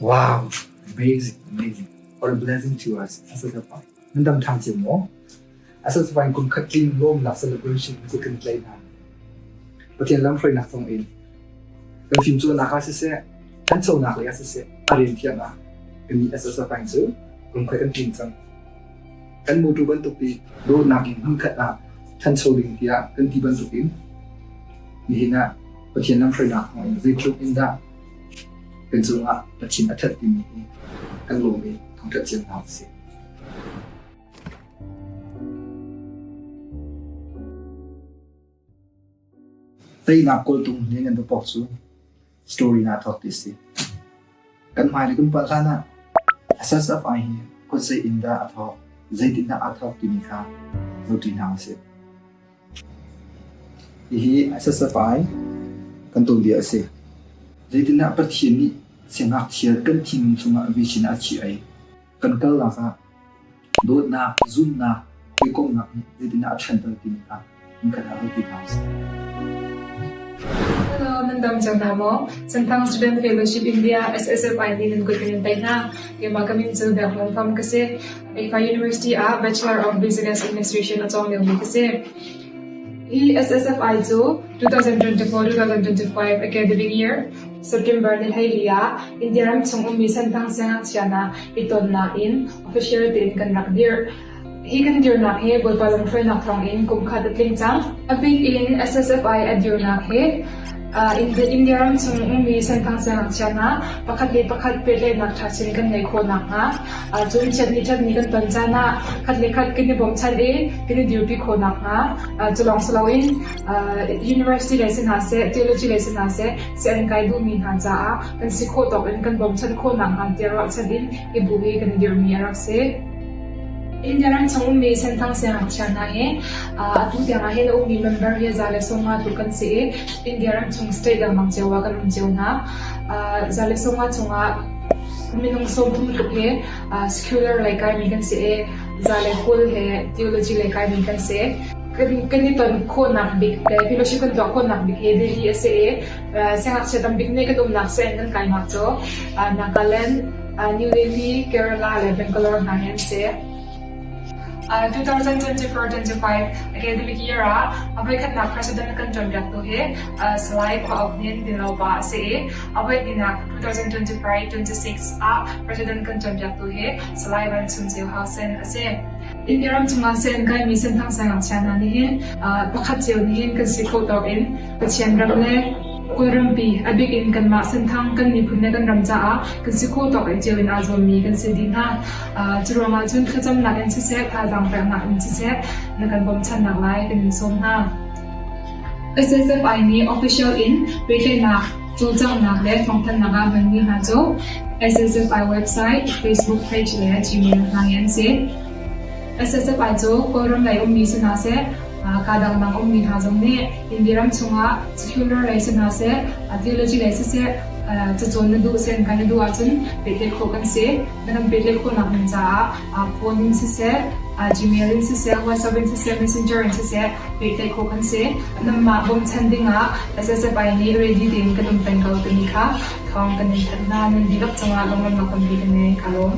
Wow, amazing, amazing. What a blessing to us. SSFI. Nan dam ṭhan cio maw? SSFI kum khat tling lawmnak celebration ku kan tlai hna. Pathian lamhruainak thawng in kan fimcawnnak ah siseh, ṭhanchonak lei ah siseh, a rian thiam ah kannih SSFI cu kum khat kan tling cang. Kan mawṭaw bantuk i dawtnak in hmunkhat ah ṭhancho ding tiah kan ti bantukin nihin ah Pathian lamhruainak thawng in zeitluk in dah kan cungah Pathian a ṭhat timi hi kan lawm i thangṭhat cio hna usih. Teinak kawltung lianngan papawk cu story naa thawk ti a si. Kan hmailei kan palh hlan ah SSFI hi khuazei in dah a thawk, zeitindah aa thawk timi kha zohṭi hna usih. Hihi SSFI kan tuanbia a si. Zeitindah Pathian nih siangngakchia kan thinlung chungah vision a chiah i kan kalnak ah Dawtnak, zumhnak, hawikomhnak nih zeitindah a ṭhanter timi kha hmunkhat ah zohti hna usih. Hello, nan dam cio hna maw? Senthang Student Fellowship India SSFI nih nan kut kan in tlaih hna. Keimah ka min cu Biak Hlawn Fam ka si. Haifa University ah Bachelor of Business Administration a cawng liomi ka si. Hi SSFI cu 2024-2025 academic year September ni 14 ah India ram chung ummi Senthang siangngakchia hna i tonnak in official tein kan rak dirh. Hi kan dirnak hi Bawipa lamhruainak thawngin kum khat a tling cang. A bik in SSFI a dirnak hi India ram chung ummi Senthang siangngakchia hna pakhat le pakhat pehtlaihnak ṭha chin kan ngeih khawh nakhnga cun chiatni ṭhatni kan ton caan ah khat le khat kan i bawmchan i kan i dirpi khawh nakhnga cu lawng si loin university lei si hna seh, theology lei si hna seh, sianginn kai duhmi hna caah kan si khawh tawk in kan bawmchan khawh nakhnga tiah ruahchan in hi bu hi kan dirhmi a rak si. India ram chung ummi Senthang siangngakchia hna hi atu tiang ah hin a ummi member hi 150 tluk kan si i India ram chung state dangdang cio ah kan um cio hna. 150 chungah minung 30 tluk hi secular lei kaimi kan si i 120 he theology lei kaimi kan si. Kan i ton khawhnak bik le fellowship kan tuah khawhnak bik hi Delhi a si i siangngakchia tambik nih kan umnak sianginn kan kainak cu Nagaland, New Delhi, Kerala le Bangalore hna hi an si. 2024-25 academic year ah a voikhatnak president kan ṭuanpiaktu hi Salai Khua Auk Hnin Dinlopa a si i a voihnihnak 2025-26 ah president kan ṭuanpiaktu hi Salai Van Chum Ceu Hau Sen a si. India ram chungah sianginn kaimi Senthang siangngakchia hna nih hin pakhat cio nih hin kan si khawh tawk in Pathian ram le Kawlrampi, a bik in kanmah Senthang kan miphun le kan ram caah kan si khawh tawk in cio in aa zuammi kan si dih hna. Cu ruangah cun thlacamnak in siseh, thazaang peknak in siseh na kan bawmchannak lai kan in sawm hna. SSFI nih official in pehtlaihnak, cawlcanghnak le thawngthanhnak ah hmanmi hna cu SSFI website, Facebook page le Gmail hna hi an si. SSFI cu Kawlram lei ummi si hna seh, kaa dangdang ummi hna zong nih India ram chungah secular lei si hna seh, theology lei siseh, cacawn na duh, sianginn na duh ahcun pehtlaih khawh kan si. Na kan pehtlaih khawhnak ding caah phone in siseh, Gmail in siseh, WhatsApp in siseh, Messenger in siseh pehtlaih khawh kan si. Nanmah bawmchan dingah SSFI nih ready tein kan um peng ko timi kha thawng kan in thanh hna. Nan dihlak cungah lunglawmhnak tampi kan ngei. Kaa lawm.